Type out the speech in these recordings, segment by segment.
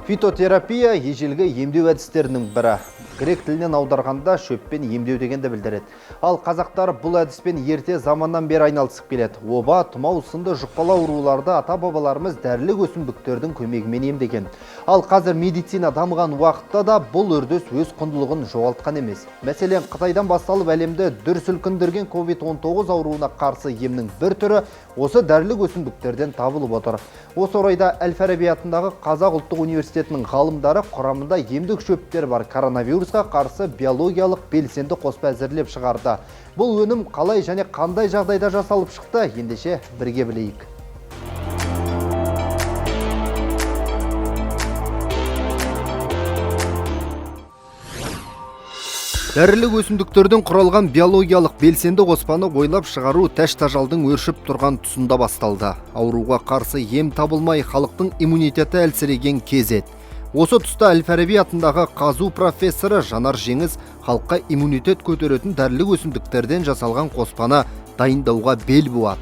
Фитотерапия ежелгі емдеу әдістерінің бірі. Грек тілінен аударғанда шөппен емдеу дегенді білдіреді. Ал қазақтар бұл әдіспен ерте заманнан бері айналысып келеді. Оба, тұмау сынды жұқпалы ауруларды ата-бабаларымыз дәрілік өсімдіктердің көмегімен емдеген. Ал қазір медицина дамыған уақытта да бұл үрдіс өз құндылығын жоғалтқан емес. Мәселен, Қытайдан басталып әлемді дүр сілкіндірген COVID-19 ауруына қарсы емнің бір түрі осы дәрілік өсімдіктерден табылып отыр. Осы орайда Әл-Фараби атындағы Қазақ ұлттық университетінің ғалымдары құрамында емдік шөптер бар коронавирусқа қарсы биологиялық белсенді қоспа әзірлеп шығарды. Бұл өнім қалай және қандай жағдайда жасалып шықты, ендеше бірге білейік. Дәрілік өсімдіктерден құралған биологиялық белсенді қоспаны ойлап шығару тәш-тажалдың өршіп тұрған тұсында басталды. Ауруға қарсы ем табылмай, халықтың иммунитеті әлсіреген кез еді. Осы тұста Әл-Фараби атындағы ҚазҰУ профессоры Жанар Жеңіс халыққа иммунитет көтеретін дәрілік өсімдіктерден жасалған қоспаны дайындауға бел буады.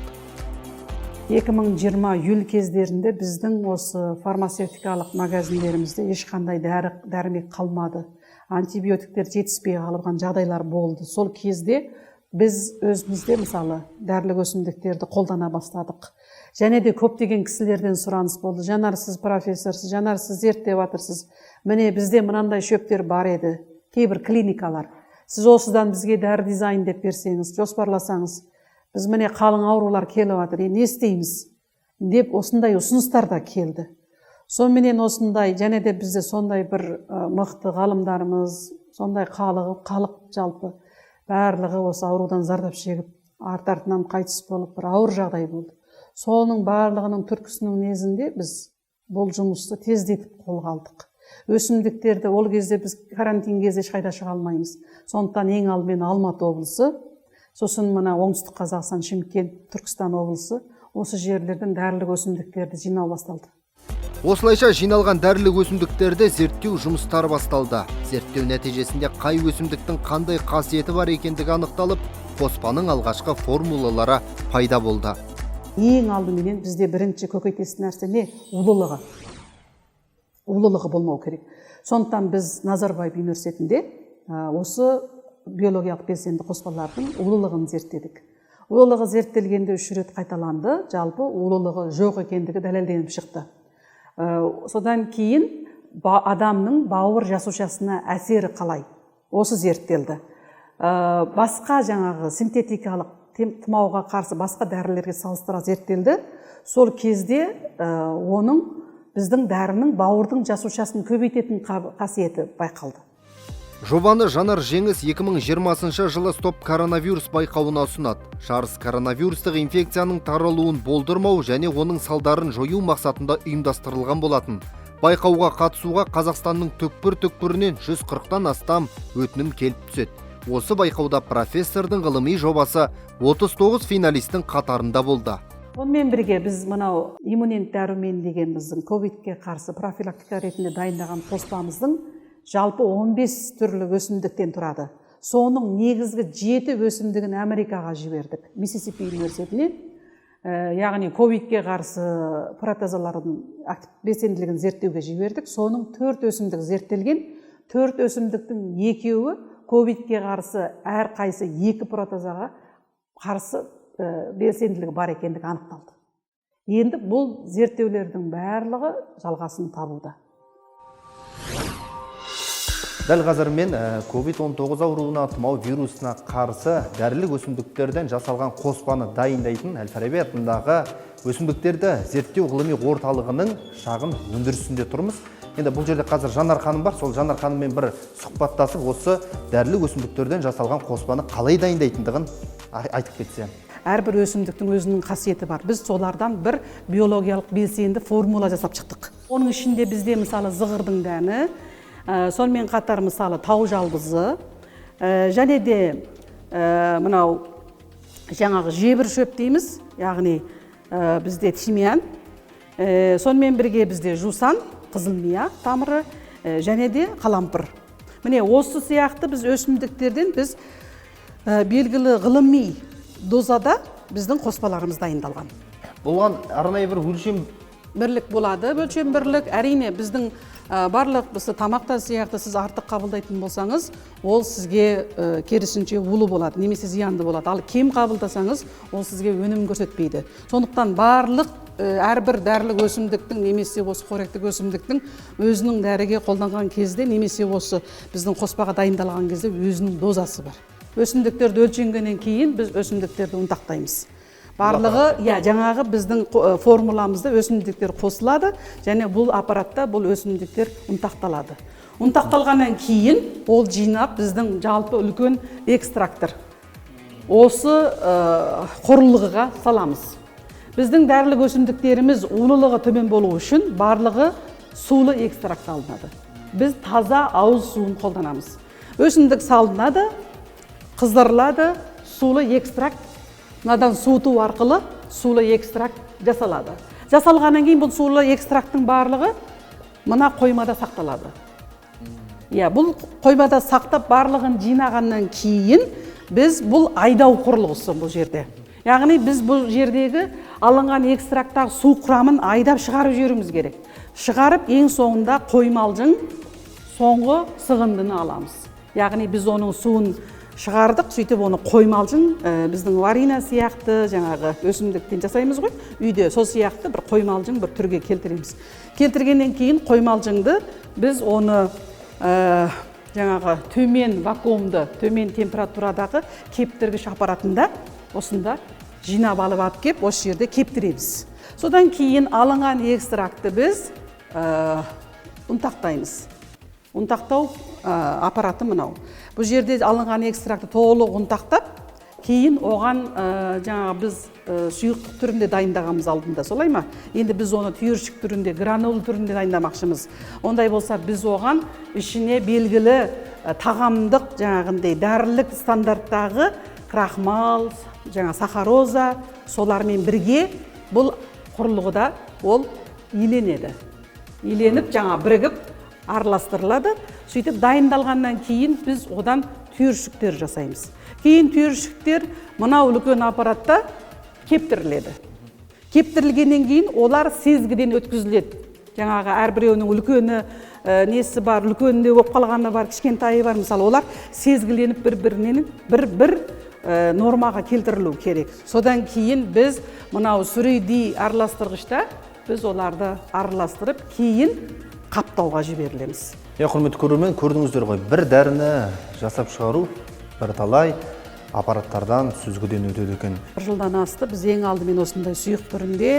2020 июль кездерінде біздің осы фармацевтикалық магазиндерімізде ешқандай дәрі дәрмек қалмады. Антибиотиктер жетіспей қалған жағдайлар болды. Сол кезде біз өзімізде, мысалы, дәрілік өсімдіктерді қолдана бастадық. Және де көптеген кісілерден сұраныс болды: «Жанар, сіз профессорсыз, Жанар, сіз зерттеп жатырсыз, міне, бізде мынандай шөптер бар еді». Кейбір клиникалар: «Сіз осыдан бізге дәрі дизайн деп берсеңіз, жоспарласаңыз, біз, міне, қалың аурулар келіп жатыр, енді не істейміз?» деп осындай ұсыныстар да келді. Соныменен осындай, және де бізде сондай бір мықты ғалымдарымыз, сондай халық жалпы барлығы осы аурудан зардап шегіп, арт артынан қайтыс болып, бір ауыр жағдай болды. Соның барлығының түрткісінің негізінде біз бұл жұмысты тездетіп қолға алдық. Өсімдіктерді ол кезде біз карантин кезде ешқайда шыға алмаймыз. Сондықтан ең алдымен Алматы облысы, сосын мына Оңтүстік Қазақстан, Шымкент, Түркістан облысы, осы жерлерден дәрілік өсімдіктерді жинау басталды. Осылайша жиналған дәрілік өсімдіктерді зерттеу жұмыстары басталды. Зерттеу нәтижесінде қай өсімдіктің қандай қасиеті бар екендігі анықталып, қоспаның алғашқы формулалары пайда болды. Ең алдыменен бізде бірінші көкейтесті нәрсе не? Улылығы. Улылығы болмау керек. Сондықтан біз Назарбаев университетінде осы биологиялық белсенді қоспалардың улылығын зерттедік. Улылығы зерттелгенде 3 рет қайталанды, жалпы улылығы жоқ екендігі дәлелденіп шықты. Содан кейін адамның бауыр жасушасына әсері қалай, осы зерттелді. Басқа жаңағы синтетикалық тұмауға қарсы басқа дәрілерге салыстыра зерттелді. Сол кезде оның, біздің дәрінің бауырдың жасушасын көбейтетін қасиеті байқалды. Жобаны Жанар Жеңіс 2020 жылы Стоп коронавирус байқауына ұсынады. Жарыс коронавирустық инфекцияның таралуын болдырмау және оның салдарын жою мақсатында ұйымдастырылған болатын. Байқауға қатысуға Қазақстанның түкпір-түкпірінен 140-тан астам өтінім келіп түседі. Осы байқауда профессордың ғылыми жобасы 39 финалистің қатарында болды. Онымен бірге біз мынау Иммунент дәрумен деген біздің ковидке қарсы профилактика ретінде дайындаған қоспамыздың жалпы 15 түрлі өсімдіктен тұрады. Соның негізгі 7 өсімдігін Америкаға жібердік, Миссисипи университетіне. Яғни ковидке қарсы протеазалардың белсенділігін зерттеуге жібердік. Соның 4 өсімдік зерттелген. 4 өсімдіктің екеуі ковидке қарсы, әрқайсы 2 протеазаға қарсы белсенділігі бар екендігі анықталды. Енді бұл зерттеулердің барлығы жалғасын табуда. Дәл қазір мен COVID-19 ауруына, тұмау вирусына қарсы дәрілік өсімдіктерден жасалған қоспаны дайындайтын Әл-Фараби атындағы өсімдіктерді зерттеу ғылыми орталығының шағын өндірісінде тұрмыз. Енді бұл жерде қазір Жанар ханым бар, сол Жанар ханыммен бір сұхбаттасып, осы дәрілік өсімдіктерден жасалған қоспаны қалай дайындайтындығын айтып кетсе. Әрбір өсімдіктің өзінің қасиеті бар. Біз солардан бір биологиялық белсенді формула жасап шықтық. Оның ішінде бізде, мысалы, зығырдың дәні, сонымен қатар, мысалы, тау жалбызы, және де мынау жаңағы жебір шөп дейміз, яғни бізде тимьян, сонымен бірге бізде жусан, қызыл мия тамыры, және де қалампыр. Міне, осы сияқты біз өсімдіктерден біз белгілі ғылыми дозада біздің қоспаларымыз дайындалған. Бұған арнайы бір өлшем бірлік болады, өлшем бірлік. Әрине, біздің Барлық осы тамақта сияқты сіз артық қабылдайтын болсаңыз, ол сізге керісінше улы болады немесе зиянды болады. Ал кем қабылдасаңыз, ол сізге өнім көрсетпейді. Сондықтан барлық әрбір дәрілік өсімдіктің немесе осы қоректік өсімдіктің өзінің дәріге қолданған кезде немесе осы біздің қоспаға дайындалған кезде өзінің дозасы бар. Өсімдіктерді өлшенгеннен кейін біз өсімдіктерді ұнтақтаймыз. Барлығы, иә, жаңағы біздің формуламызда өсімдіктер қосылады және бұл аппаратта бұл өсімдіктер ұнтақталады. Ұнтақталғаннан кейін ол жинап біздің жалпы үлкен экстрактор осы құрылғыға саламыз. Біздің дәрілік өсімдіктеріміз улылығы төмен болу үшін барлығы сулы экстракт алынады. Біз таза ауыз суын қолданамыз. Өсімдік салынады, қыздырылады, сулы экстракт мынадан суыту арқылы сулы экстракт жасалады. Жасалғаннан кейін бұл сулы экстракттың барлығы мына қоймада сақталады. Иә, бұл қоймада сақтап барлығын жинағаннан кейін біз бұл айдау құрылғысы бұл жерде. Яғни біз бұл жердегі алынған экстракттағы су құрамын айдап шығарып жіберуіміз керек. Шығарып ең соңында қоймалжың соңғы сығындыны аламыз. Яғни біз оның суын шығардық, сөйтіп оны қоймалжың, біздің варина сияқты жаңағы өсімдіктен жасаймыз ғой, үйде сол сияқты бір қоймалжың бір түрге келтіреміз. Келтіргеннен кейін қоймалжыңды біз оны жаңағы төмен вакуумды, төмен температурадағы кептіргіш аппаратында осында жинап алып алып кеп, осы жерде кептіреміз. Содан кейін алынған экстрактты біз ұнтақтаймыз. Ұнтақтау аппараты мынау. Бұл жерде алынған экстрактты толық ұнтақтап, кейін оған жаңағы біз сұйықтық түрінде дайындағанбыз алдында, солай ма? Енді біз оны түйіршік түрінде, гранул түрінде дайындамақшымыз. Ондай болса біз оған ішіне белгілі тағамдық жаңағындай дәрілік стандарттағы крахмал, жаңа сахароза, солармен бірге бұл құрылғыда ол иленеді. Иленіп жаңа бірігіп араластырылады. Сөйтіп дайындалғаннан кейін біз одан түйіршіктер жасаймыз. Кейін түйіршіктер мынау үлкен аппаратта кептіріледі. Кептірілгеннен кейін олар сезгіден өткізіледі. Жаңағы әрбіреуінің үлкені несі бар, үлкенінде болып қалғаны бар, кішкентайы бар. Мысалы, олар сезгіленіп бір-бірінен бір-бір нормаға келтірілу керек. Содан кейін біз мынау сүрейдей араластырғышта біз оларды араластырып, кейін қаптауға жіберілеміз. Иә, құрметті көрермен, көрдіңіздер ғой, бір дәріні жасап шығару бірталай аппараттардан сүзгіден өтеді екен. Бір жылдан асты біз ең алдымен осындай сұйық түрінде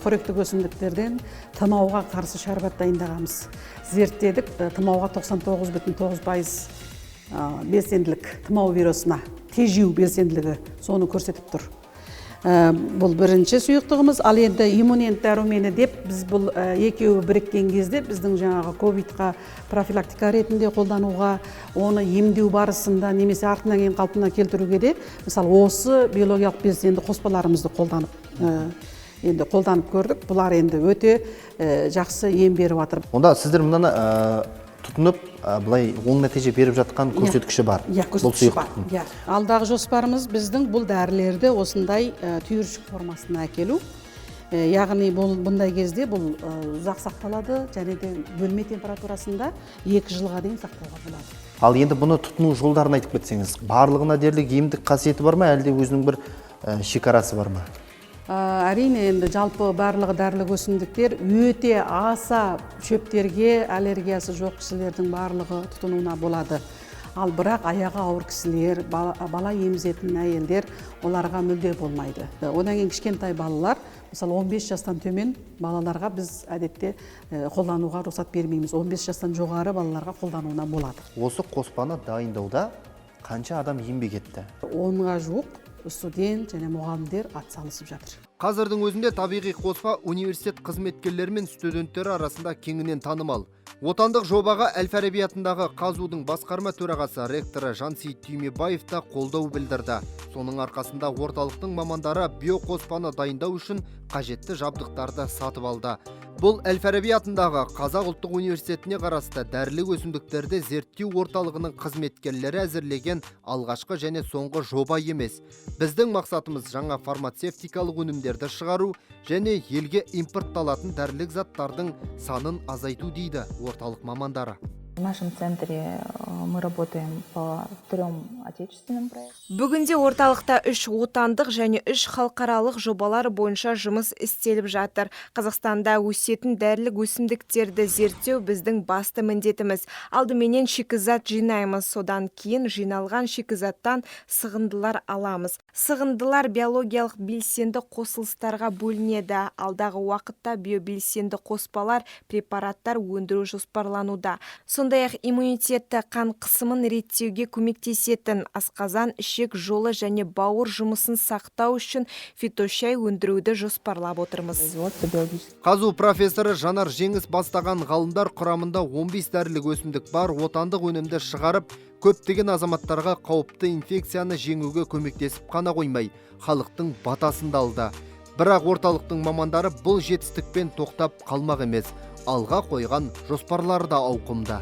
қоректік өсімдіктерден тұмауға қарсы шәрбат дайындағанбыз. Зерттедік, тұмауға 99,9% белсенділік, тұмау вирусына тежеу белсенділігі соны көрсетіп тұр. Бұл бірінші сұйықтығымыз. Ал енді иммунент дәрумені деп біз бұл екеуі біріккен кезде біздің жаңағы ковидқа профилактика ретінде қолдануға, оны емдеу барысында немесе артынан кейін қалпына келтіруге де, мысалы, осы биологиялық белсенді қоспаларымызды енді қолданып көрдік. Бұлар енді өте жақсы ем беріп жатыр. Онда сіздер мынаны тұтынып, былай оң нәтиже беріп жатқан көрсеткіші бар. Иә, бұл көрсеткіші бар. сұйықтықтың. Иә. Алдағы жоспарымыз біздің бұл дәрілерді осындай түйіршік формасына әкелу. Яғни бұндай кезде бұл ұзақ сақталады және де бөлме температурасында 2 жылға дейін сақтауға болады. Ал енді бұны тұтыну жолдарын айтып кетсеңіз, барлығына дерлік емдік қасиеті бар ма, әлде өзінің бір шекарасы бар ма? Әрине, енді жалпы барлығы дәрілік өсімдіктер өте аса шөптерге аллергиясы жоқ кісілердің барлығы тұтынуына болады. Ал бірақ аяғы ауыр кісілер, бала емізетін әйелдер, оларға мүлде болмайды. Одан кейін кішкентай балалар, мысалы 15 жастан төмен балаларға біз әдетте қолдануға рұқсат бермейміз. 15 жастан жоғары балаларға қолдануына болады. Осы қоспаны дайындауда қанша адам еңбек етті? 10-ға жуық студент және мұғалімдер атсалысып жатыр. Қазірдің өзінде табиғи қоспа университет қызметкерлері мен студенттері арасында кеңінен танымал. Отандық жобаға Әл-Фараби атындағы ҚазҰУ-дың басқарма төрағасы ректоры Жансейіт Түймебаев та қолдау білдірді. Соның арқасында орталықтың мамандары биоқоспаны дайындау үшін қажетті жабдықтарды сатып алды. Бұл Әл-Фараби атындағы Қазақ ұлттық университетіне қарасты дәрілік өсімдіктерді зерттеу орталығының қызметкерлері әзірлеген алғашқы және соңғы жоба емес. Біздің мақсатымыз — жаңа фармацевтикалық өнімдерді шығару және елге импортталатын дәрілік заттардың санын азайту, дейді орталық мамандары. В нашем центре мы работаем по трем отечественным проектам. Бүгінде орталықта үш отандық және үш халықаралық жобалар бойынша жұмыс істеліп жатыр. Қазақстанда өсетін дәрілік өсімдіктерді зерттеу — біздің басты міндетіміз. Алдыменен шикізат жинаймыз, содан кейін жиналған шикізаттан сығындылар аламыз. Сығындылар биологиялық белсенді қосылыстарға бөлінеді. Алдағы уақытта биобелсенді қоспалар, препараттар өндіру жоспарлануда. Сондай-ақ иммунитетті, қан қысымын реттеуге көмектесетін, асқазан, ішек жолы және бауыр жұмысын сақтау үшін фитошай өндіруді жоспарлап отырмыз. Производство биологических ҚазҰУ профессоры Жанар Жеңіс бастаған ғалымдар құрамында 15 дәрілік өсімдік бар отандық өнімді шығарып, көптеген азаматтарға қауіпті инфекцияны жеңуге көмектесіп қана қоймай, халықтың батасын да алды. Бірақ орталықтың мамандары бұл жетістікпен тоқтап қалмақ емес. Алға қойған жоспарлары да ауқымды.